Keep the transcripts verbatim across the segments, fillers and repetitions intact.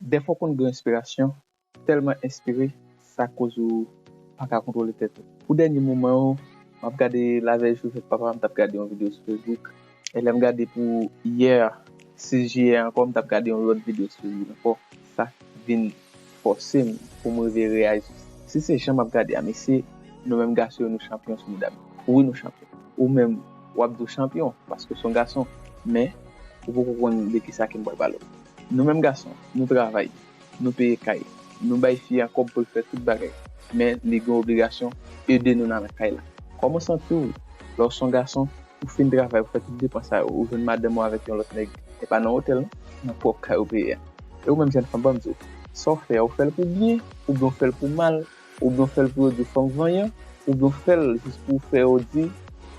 Dèfwa w konn gen enspirasyon, tèlman enspire, sa koz ou pa ka kontwole tèt ou. Pou dènye moman yo, m ap gade lavèy jou fèt papa, m t ap gade yon videyo sou Facebook. E lè m gade pou yè, sis jiyè ankò, m t ap gade yon lòt videyo sou Facebook ankò. Sa vin fòse m pou m rive reyaji. Si se jan m ap gade a, mesye, nou menm gason yo, nou chanpyon sou medam. Wi, nou chanpyon. Ou menm, w ap di w chanpyon, paske w se yon gason, men ou poko konn de kisa ke m pral pale w. Nou menm gason, nou travay, nou peye kay, nou bay fi a kòb pou l fè tout bagay, men li gen obligasyon ede nou nan kay la. Kòman w santi w lè w se yon gason, ou fin travay, ou fè tout depans sa yo, ou jwenn madanm ou avèk yon lòt nèg, e pa nan otèl non, nan pwòp kay ou peye a. E ou menm jèn fanm, ban m di w, sa w fè a, ou fè l pou byen, oubyen w fè l pou mal, oubyen w fè l pou yo di w fanm vanyan, oubyen w fè l jis pou w fè yo di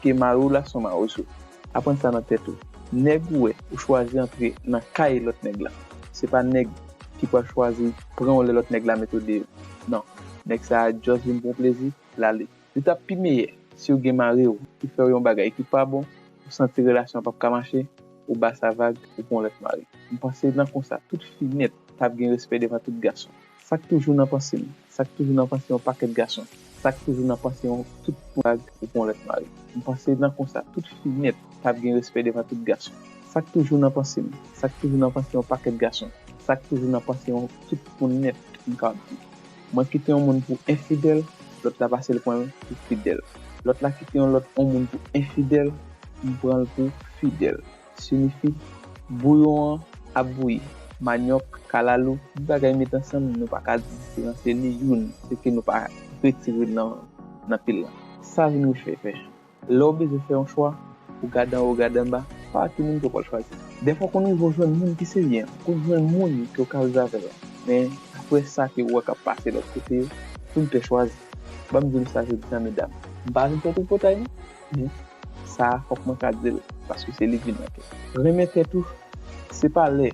ke mari w la se yon mawozo. Aprann sa nan tèt ou. Nèg ou wè ou chwazi antre nan kay lòt nèg la, se pa nèg ki pral chwazi pran w lè lòt nèg la mete w deyò. Non, nèg sa a just vin pran plezi, l ale. Li t ap pi meyè si w gen mari w ki fè w yon bagay ki pa bon, ou santi relasyon an p ap ka mache, ou ba sa vag, ou pran yon lòt mari. M panse nan konsa, tout fi nèt t ap gen respè devan tout gason. Sa k toujou nan panse m, sa k toujou nan panse yon pakèt gason, sa k toujou nan panse yon tout moun vag, ou pran yon lòt mari. M panse nan konsa, tout fi nèt t ap gen respè devan tout gason. Sa k toujou nan panse m, sa k toujou nan panse yon pakèt gason, sa k toujou nan panse yon tout moun nèt, m ka di. Mwen kite yon moun pou enfidèl, lòt la pase l pran l pou fidèl. Lòt la kite yon lòt yon moun pou enfidèl, m pran l pou fidèl. Sinifi, bouyon an ap bouyi. Manyòk, kalalou, tout bagay met ansanm, nou pa ka di diferanse li youn, se ke nou pa retire l nan, nan pil la. Sa vin rive fè. Lè w bezwen fè yon chwa, ou gade anwo, ou gade anba, pa ki moun ke w pral chwazi. Dèfwa w konn rive w jwenn moun ki serye, ou konn jwenn moun ke w ka viv avè l. Men, apre sa ke w wè k ap pase lòt kote yo, pou n te chwazi. Ban m di nou sa jodi a, medam. M pa vin fè tripotay non, men sa a fòk mwen ka di l, paske se li ki nan kè. Renmen tèt ou, se pa lè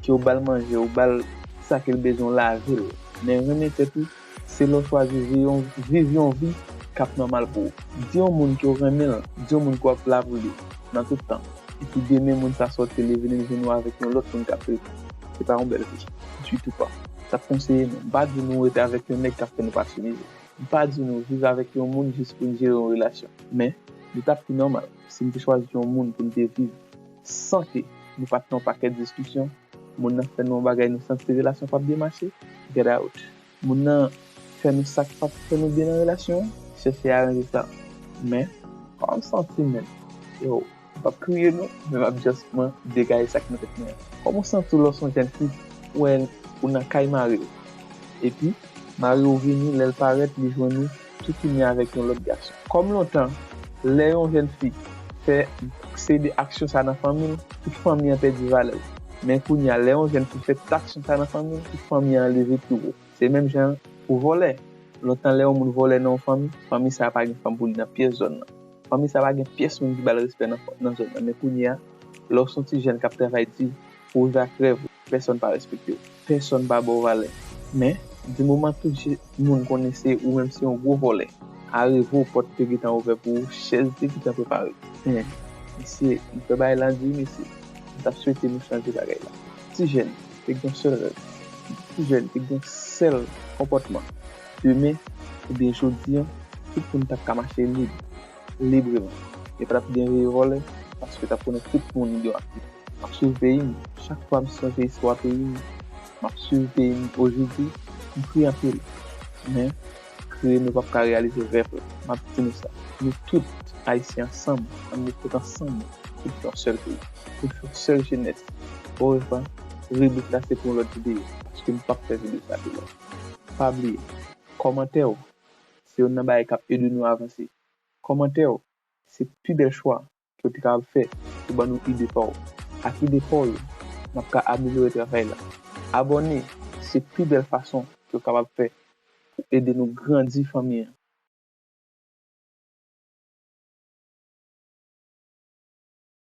ke w ba l manje, ou ba l sa ke l bezwen, w lave l. Men renmen tèt ou, se lè w chwazi viv yon, viv yon vi k ap nòmal pou ou. Di yon moun ke w renmen l, di yon moun ke w ap la pou li nan tout tan. Epi demen, moun sa sòti, li vini, li vin wè avèk yon lòt moun k ap viv. Se pa yon bèl vi ditou pa. Sa k konseye nou, m pa di nou rete avèk yon nèg k ap fè nou pa sou nivo. M pa di nou viv avèk yon moun jis pou n jere yon relasyon. Men, li t ap pi nòmal si n te chwazi yon moun pou n te viv san ke nou pa t nan yon pakèt diskisyon. Moun nan fè nou yon bagay, nou santi relasyon p ap byen mache, get out. Moun nan fè nou sa k p ap fè nou byen nan relasyon an, chèche aranje sa. Men, kòman m santi menm? Yo, m p ap kriye non, men m ap just mwen degaje sa k nan tèt mwen an. Kòman w santi w lè w se yon jèn fi, ou wè ou nan kay mari w? Epi, mari w vini, lè l parèt, li jwenn ou toutouni avèk yon lòt gason. Kòm lontan, lè yon jèn fi fè seri de aksyon sa nan fanmi l, tout fanmi an pèdi valè l. Men kounye a, lè yon jèn fi fè tout aksyon sa nan fanmi l, tout fanmi an leve pi wo. Se menm jan pou vòlè. Lontan, lè yon moun vòlè nan yon fanmi, fanmi sa a pa gen fanm pou li nan pyès zòn nan. Fanmi sa a pa gen pyès moun ki ba l respè nan, nan zòn nan. Men kounye a, lè w se yon ti jèn k ap travay di pou w rive ak rèv ou, pèsonn pa respekte w. Pèsonn pa ba w valè. Men, di moman tout je-, moun konnen se ou menm se yon gwo vòlè, arive w, pòt te gentan ouvè pou ou, chèz te gentan prepare. Men, mesye, m fè bagay la di, mesye, m t ap swete nou chanje bagay la. Ti jèn te gen yon sèl rèv. Ti jèn te gen yon sèl konpòtman. Demen, oubyen jodi a, tout moun t ap ka mache lib, libreman. E pa t ap gen veye vòlè, paske t ap konnen tout moun gen yon aktivite. M ap swiv peyi m. Chak fwa m sonje istwa peyi m, m ap swiv peyi m ojodi, m kriye anpil. Men, kriye nou p ap ka reyalize vrè frè. M ap di nou sa. Nou tout, Ayisyen ansanm, ann met tèt ansanm pou n fè yon sèl peyi, pou n fè yon sèl jenès. Orevwa, ribrik la se pou yon lòt videyo, paske m p ap fè videyo sa pi lwen. Pa bliye, kòmantè w se youn nan bagay k ap ede nou avanse. Kòmantè w se pi bèl chwa ke w te kapab fè pou ban nou ide pa w. Ak ide pa w yo, n ap ka amelyore travay la. Abòne se pi bèl fason ke w kapab fè pou ede nou grandi fanmi an.